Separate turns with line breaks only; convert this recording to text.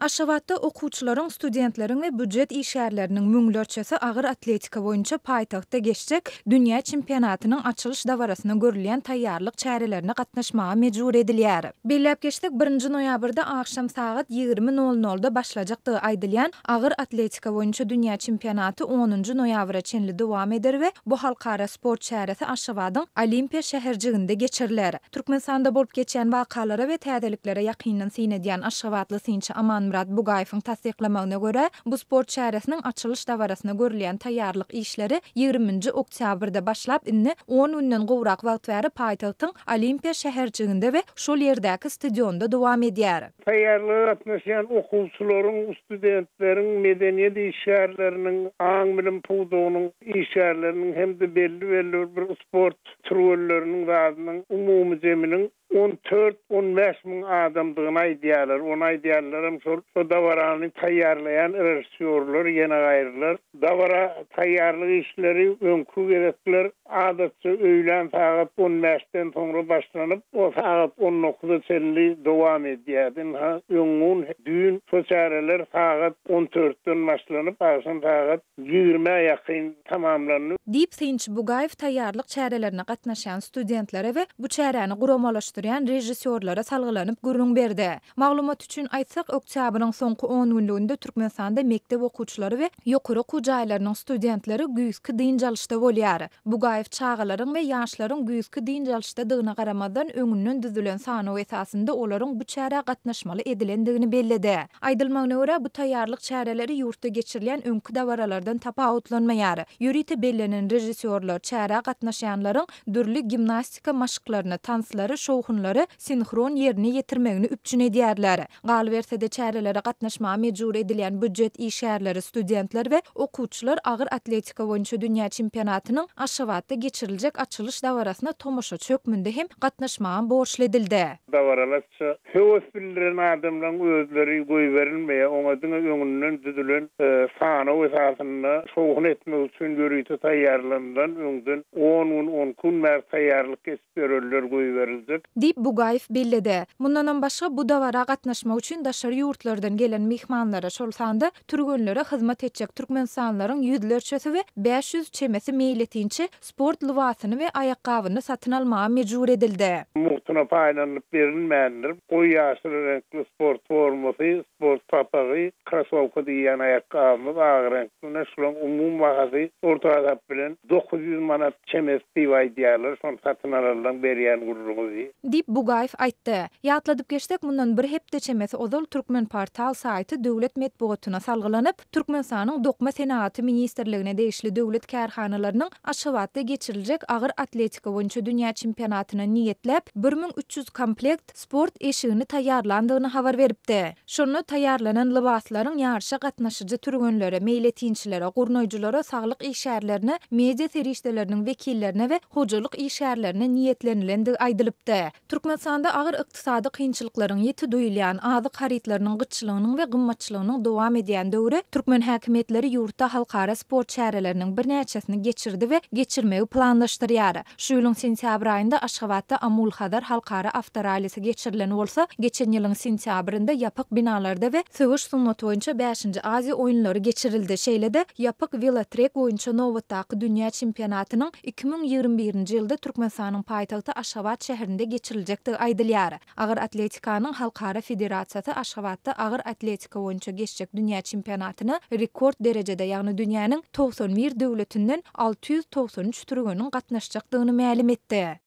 Aşgabatda okuwçylaryň, studentleriň we býujet işgärleriniň müňlerçesi agyr atletika boýunça paýtagtda geçjek dünýä çempionatynyň açylyş dabarasyna görülýän taýýarlyk çärelerine gatnaşmaga mejbur edilýär. Belläp geçsek, birinji noýabrda agşam sagat 20 nol nolda başlajakdygy aýdylýan agyr atletika boýunça dünýä çempionaty onunjy noýabra çenli dowam eder we bu halkara sport çäresi Aşgabadyň Olimpiýa şäherjiginde geçiriler. Türkmenistanda bolup geçýän wakalara we täzeliklere ýakyndan syn edýän aşgabatly synçy Amanmyrat Bugaýewiň tassyklamagyna görä, bu sport çäresiniň açylyş dabarasyna görülýän taýýarlyk işleri ýigriminji oktýabrda başlap, indi on günden gowrak wagt bäri paýtagtyň Olimpiýa şäherjiginde we şol ýerdäki stadionda dowam edýär.
Taýýarlyga gatnaşýan okuwçylaryň, studentleriň, medeniýet işgärleriniň, aň-bilim pudagynyň işgärleriniň hem-de belli-belli bir sport türgenleriniň zadynyň umumy jeminiň on dört, on bäş müň adamdygyny aýdýarlar. Ony aýdýanlaram şol şo dabarany taýýarlaýan režissýorlar, ýene gaýrylar. Dabara taýýarlyk işleri öňki gezekler adatça öýlän sagat on bäşden soňra başlanyp, o sagat on dokuza çenli dowam edýärdi. Ynha, öňňun, düýn şo çäreler sagat on dörtden başlanyp, agşam sagat ýigrimä ýakyn tamamlandy.
Diýip, synçy Bugaýew taýýarlyk çärelerine gatnaşýan studentlere we bu çäräni guramalaşdyrýan režissýorlara salgylanyp gürrüň berdi. Maglumat üçin aýtsak, oktýabryň soňky on günlüginde Türkmenistanda mekdep okuwçylary we ýokary okuw jaýlarynyň studentleri güýzki dynç alyşda bolýar. Bugaýew çagalaryň we ýaşlaryň güýzki dynç alyşdadygyna garamazdan, öňünden düzülen sanaw esasynda olaryň bu çärä gatnaşmaly edilendigini belledi. Aýdylmagyna görä, bu taýýarlyk çäreleri ýurtda geçirilýän öňki dabaralardan tapawutlanmaýar. Ýörite bellenen režissýorlar çärä gatnaşýanlaryň dürli gimnastika maşklaryny, tanslary, şowhunlary sinhron ýerine ýetirmegini üpjün edýärler. Galyberse-de, çärelere gatnaşmaga mejbur edilýän býujet işgärleri, studentler we okuwçylar agyr atletika boýunça dünýä çempionatynyň Aşgabatda geçiriljek açylyş dabarasyna tomaşaçy hökmünde hem gatnaşmaga borçly edildi.
Dabaralaşça höwes bildiren adamlaryň özleri goýberilmeýär, oňa diňe öňünden düzülen sanaw esasynda şowhun etmek üçin ýörite taýýarlanylan öňden on gün, on iki gün bäri taýýarlyk geçip ýörenler goýberiljek.
Diýip, Bugaýew belledi. Mundanam başga, bu dabara gatnaşmak üçin daşary ýurtlardan gelen myhmanlara, şol sanda türgenlere hyzmat etjek türkmenistanlylaryň ýüzlerçesi we 500 çemesi meýletinçi sport lybasyny we aýakgabyny satyn almaga mejbur edildi.
Mugtuna paýlanylyp berilmändir. Goýy ýaşyl reňkli sport formasy, sport papagy, krosowka diýýän aýakgabymyz ak reňkli. Ine, şularyň umumy bahasy orta hasap bilen 900 manat çemesi diýip aýdýarlar. Şony satyn alanlaryň berýän gürrüňi.
Diýip, Bugaýew aýtdy. Ýatladyp geçsek, mundan bir hepde çemesi ozal Turkmenportal saýty döwlet metbugatyna salgylanyp, Türkmenistanyň Dokma senagaty ministrligine degişli döwlet kärhanalarynyň Aşgabatda geçiriljek agyr atletika boýunça dünýä çempionatyna niýetläp, 1300 komplekt sport eşigini taýýarlandygyny habar beripdi. Şonda taýýarlanan lybaslaryň ýaryşa gatnaşyjy türgenlere, meýletinçilere, gurnaýjylara, saglyk işgärlerine, media serişdeleriniň wekillerine we hojalyk işgärlerine niýetlenilendigi aýdylypdy. Türkmenistanda agyr ykdysady kynçylyklaryň ýiti duýulýan, azyk harytlarynyň gytçylygynyň we gymmatçylygynyň dowam edýän döwri türkmen häkimiýetleri ýurtda halkara sport çäreleriniň birnäçesini geçirdi we geçirmegi planlaşdyrýar. Şu ýylyň sentýabr aýynda Aşgabatda Amul-Hazar halkara awtorallisi geçirilen bolsa, geçen ýylyň sentýabrynda ýapyk binalarda we söweş sungaty boýunça bäşinji Aziýa oýunlary geçirildi, şeýle-de ýapyk welotrek boýunça nobatdaky dünýä çempionatynyň 2021-nji ýylda Türkmenistanyň paýtagty Aşgabat şäherinde geçiriljekdigi aýdylýar. Agyr atletikanyň halkara federasiýasy Aşgabatda agyr atletika boýunça geçjek dünýä çempionatyna rekord derejede, ýagny dünýäniň 91 döwletinden 693 türgeniň gatnaşjakdygyny mälim etdi.